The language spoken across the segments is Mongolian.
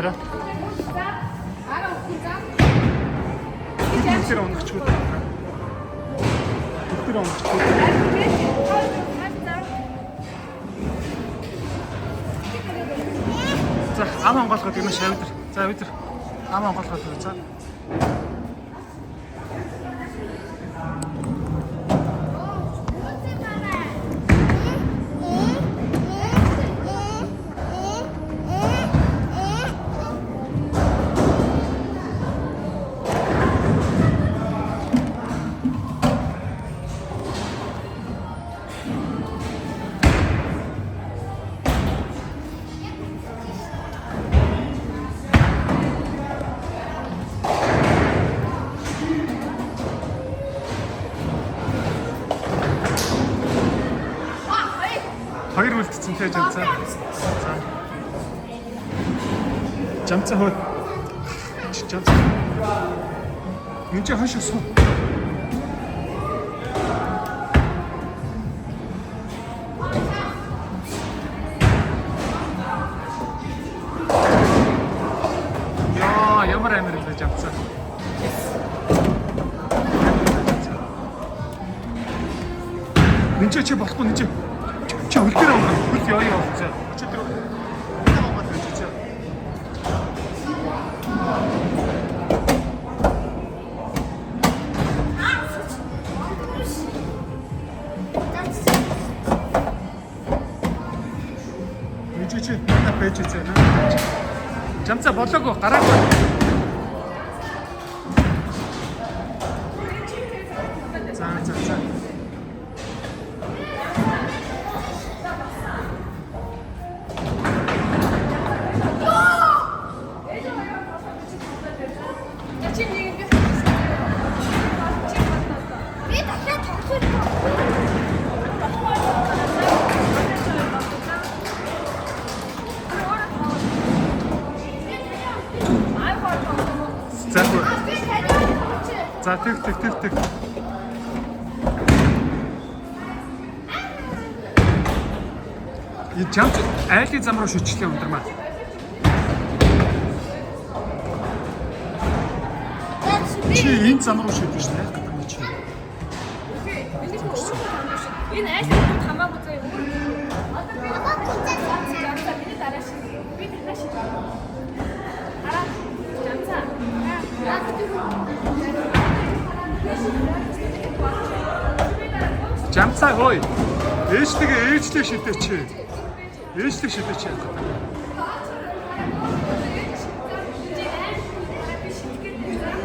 Тэр онгоцгүй. Тэр онгоцгүй. За ам онгойлгоод юм шавьдэр. За өдөр ам онгойлгоод за. Хоёр үлдсэн те жамцаа. За. Жамцаа хөө. Жамцаа. Энд чи хойш суу. Яа, ямар амир юм бэ жамцаа. Энд чи болохгүй энэ чи. Чи хөл дээр онгоо. Хөл ёо ёо. За. Чи тэр хөл онгоо тэр чи. Энд чи надад байж үзээ. Жамцаа болоогүй гараагүй. За за за. Би дахиад тоглох. За хөө. Би таныг тоглох. За тэг тэг тэг тэг. И жамц айлын зам руу шүтчлээ ундрмаа. Чи энэ зам руу шүтвэ шнэ гэдэг юм чи. Энэ айл хүмүүс хамаагүй заяа өөр. Одоо би жамцаа миний дараа шиг. Би танаа шиг. Хараа жамцаа. Жамцаа хөөе. Ээжтэйгээ ээжлээ шидэ чи. Ээжлээ шидэ чи.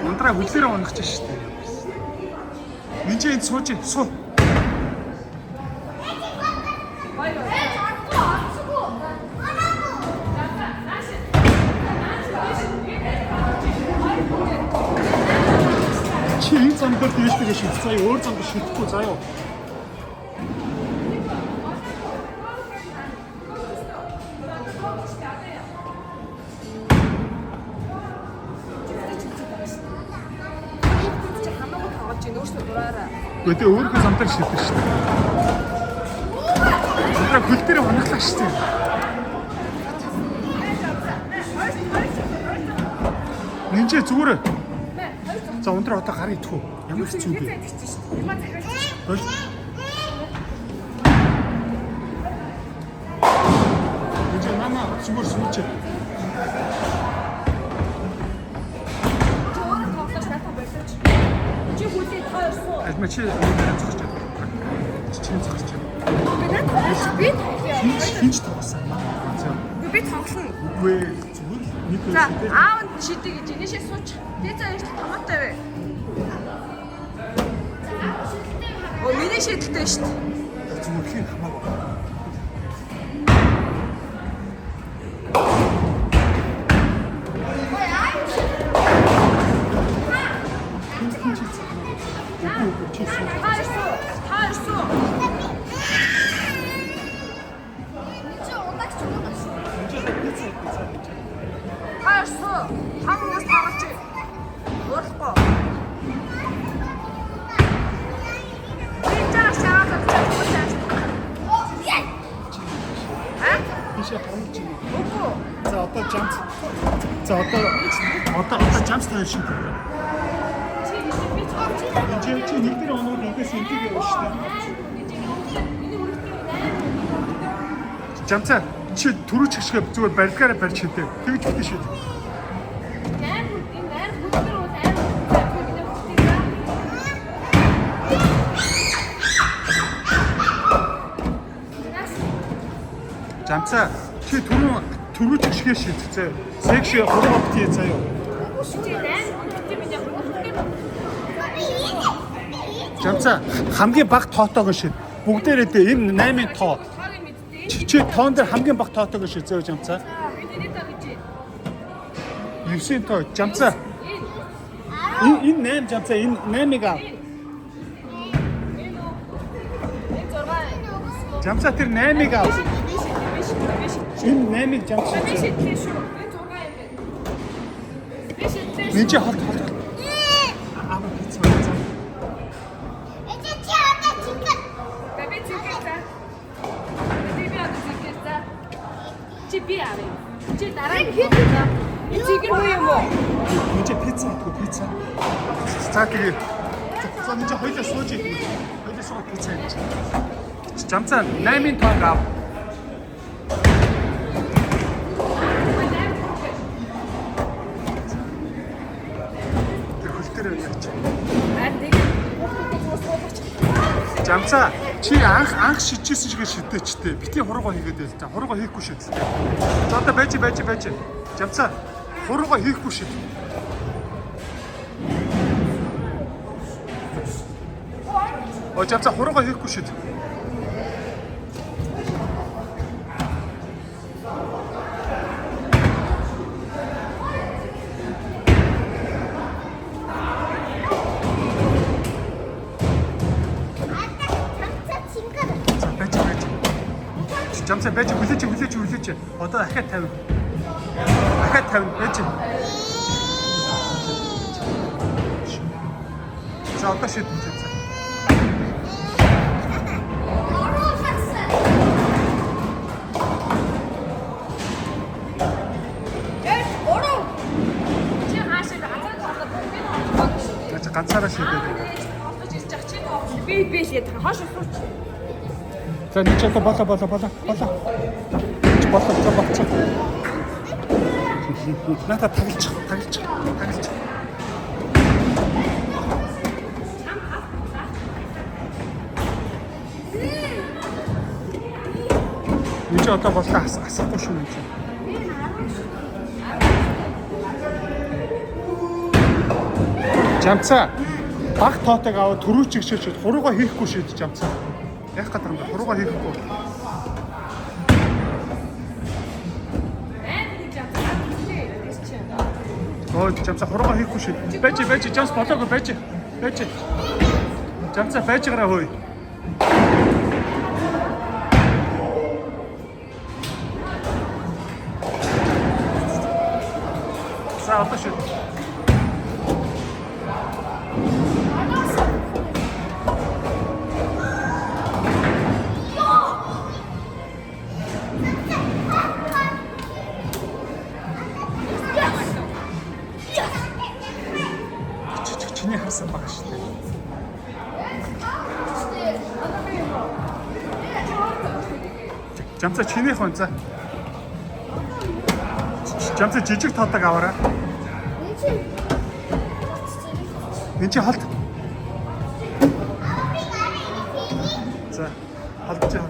Ундраа хүлээрээ унах чинь шүү дээ. Энд чи энд сууж суу. Чи энэ зам дээр ээжтэйгээ шидэ заяа өөр зам дээр шидэхгүй заяа. Чи хамаагүй тоглож ийн өөрсдөө дураараа. Гэхдээ тэ өөрийнхөө зам дээр шидэх шүү дээ. Ундраа хөл дээр унахлаа шүү дээ. Энд чи зүгээр. За ундраа одоо гар идэх үү? Ямар хэцүү бэ? Тэгсэн шүү дээ. Ямаа захиалж шүү. Болж. Энд чи мама зүгээр сууч. Чи өөрөө тоглож надад болооч. Чи хүлээ та хоёр суу. Альма чи энэ зогсож байна. Чи зогсож байна. Би надад тоглож би тоглоё. Хинч хинч тоглосон. За. Би тоглоно. Үгүй зүгээр л нэг За хоёр аав нь шидэг гэж энэшээ сууч. Тэ заа ээж томоотой бай. Оо миний шийдэлтэй шүү дээ. зүгээр хин хамаагүй. Хинч хинч үгүй үгүй чи суу. Та хоёр суу. Та хоёр суу. Чи удаагч юм уу? Энд чи пицца пицца гэж. Та хоёр суу. Та хүмүүс тоглож. Уурлахгүй. Би чаа шаваад авчих. А? Тийшээ харуулж байна. Үгүй. За одоо жамц. За одоо жамц тань шиг. Чи энэ би ч Энд чи нэг дээр оноод эндээс эндийг явна шүү дээ. Миний өргөтөө 8. Жамцаа чи түрүү чигшгээ зүгээр барилгаараа барьж шидэ. Тэгж битээ шид. 8 энэ 8 бүгдээр бол 8 хүний өргөтөө. Жамцаа чи түрүү чигшгээ шид. Зэ. Секш хурууга битээ заяа. Чи 8 хүртээ миний өргөтөө. Жамцаа хамгийн бага тоотойгоо шид. Бүгдээрээ дээ энэ 8-ын тоо. Тоог мэдтээ. Чи тоон дээр хамгийн бага тоотойгоо шид зөө жамцаа. Би тэрийг тоо гэж. 9-ийн тоо жамцаа. Энэ Энэ 8 жамцаа энэ 8-ыг ав. энэ үү? Энэ 6. Жамцаа тэр 8-ыг ав. Би шид би шид би шид. Энэ 8-ыг жамцаа. Би шидлээ шүү. Энэ 6 юм байна. Би шидлээ шүү. Энд чи холт холт. Аа пицца пицца. Эцээ чи одоо чингэр. За би зингээр за. Би би одоо зингээр за. Чи би авъя. Чи дараа нь хэд вэ? Энэ зингээр муу юм уу? Энд чи пицца идэх үү пицца. За тэгээ. За энд чи хоёлаа сууж идэх. Хоёлаа суугаад пицца идэж. Жамцаа 8-ын тоог ав. Тэр хөл дээр яаж. Аа тэгээд хүүхдүүдээ зүгээр суулгач. Жамцаа чи анх шижсэн шигээ шидээч тээ. Бити хурууга хийгээд байл та. Хурууга хийхгүй шид. За одоо байж. Жамцаа хурууга хийхгүй шид. О жамцаа хурууга хийхгүй шид. Одоо чамцаа чингэр. За байж. Жамцаа байж хүлээч. Одоо дахиад 50. Дахиад 50 байж. За одоо шид жамцаа. Оруулсан. Э, уруу. Чи хаашаа ганцаар тоглоод би тоглох шүү дээ. За чи ганцаараа шидээд. Тоглож ирж байгаа чи тоглох. Би л яадаг. Хоош сууч. За нэг ч одоо болоо. Чи болоо за болцоо. Надад таглчих. Энд чи одоо болоо асахгүй шүү энэ чи. Жамцаа баг тоотойг аваад түрүү чигшээч хурууга хийхгүй шийд жамцаа. Яах гэдэг юм бэ? Хурууга хийхгүй. Айн нэг жамцаа. Тэгс чи. Ой, жамцаа хурууга хийхгүй шийд. Байж жамц болоогүй байж. Байж. Жамцаа байж гараа хөөе. За одоо шийд. Чиний харсан байгаа шүү дээ. Жамцаа чинийх байна за. Жамцаа жижиг тодог аваарай. Энд чи. Энд чи холт. За холж. Яа.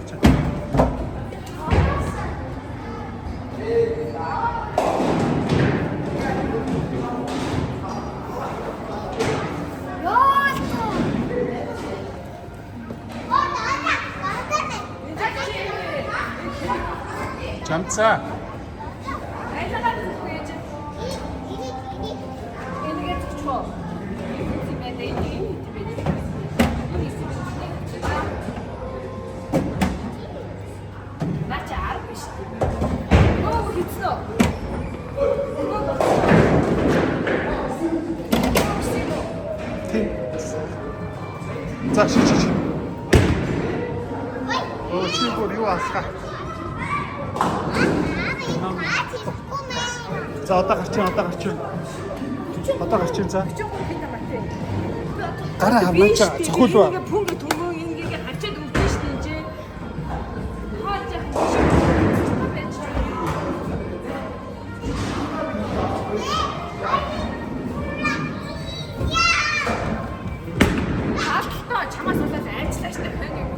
Оо надаа. Жамцаа Айлгаа зүггүй яж. Энэгээ зүгчхөө. Энэ юм байна. Энэ энэ юм байна. Энэ юм байна. Наа чи арга биш. Нөгөө хийцэн үү? Нөгөө болсон. тий. За ши. Өө чи бүр юу асах? За одоо гарч ийн, одоо гарч ийн. Одоо гарч ийн за. 43 хин тамаатай. Гараа хавнаач цохиулва. Ингээ пүнг төмөн ингээ харчаад үлдэн штэ энэ чинь. Хааж яах юм бэ? Алтаа чамаас болоод айчлаа штэ хань юм.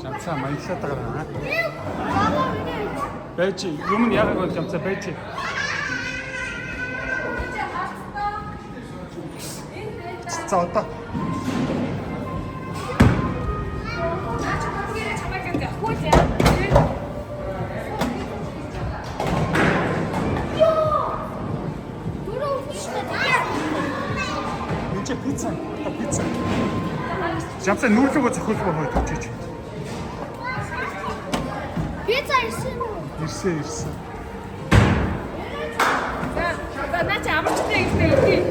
Жамцаа маяглаад байгаа. Байж юм нь яагаад бол жамцаа байж. За одоо энэ чи пицца. Одоо пицца. Жамцаа нүүрлөгөө цохиулва хойд очиж. Пицца ирсэн үү? Ирсэн ирсэн. За наа чи амарчтай гэсэн юм.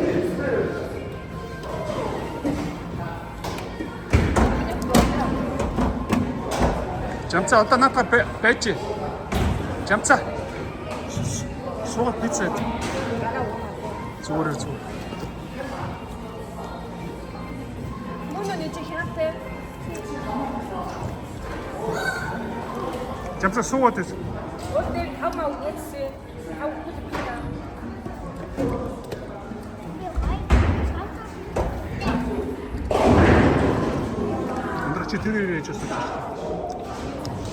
Жамцаа одоо наадах байж. Жамцаа. Суугаад пицца ид. Зүгээр зүгээр. Мөн нэг чи хянаатай. Жамцаа суугаад ид. Өөр дээр тав маа өгөөдсөн. Тав өгөх юм. Өндөр чи тэр ирээж сууж.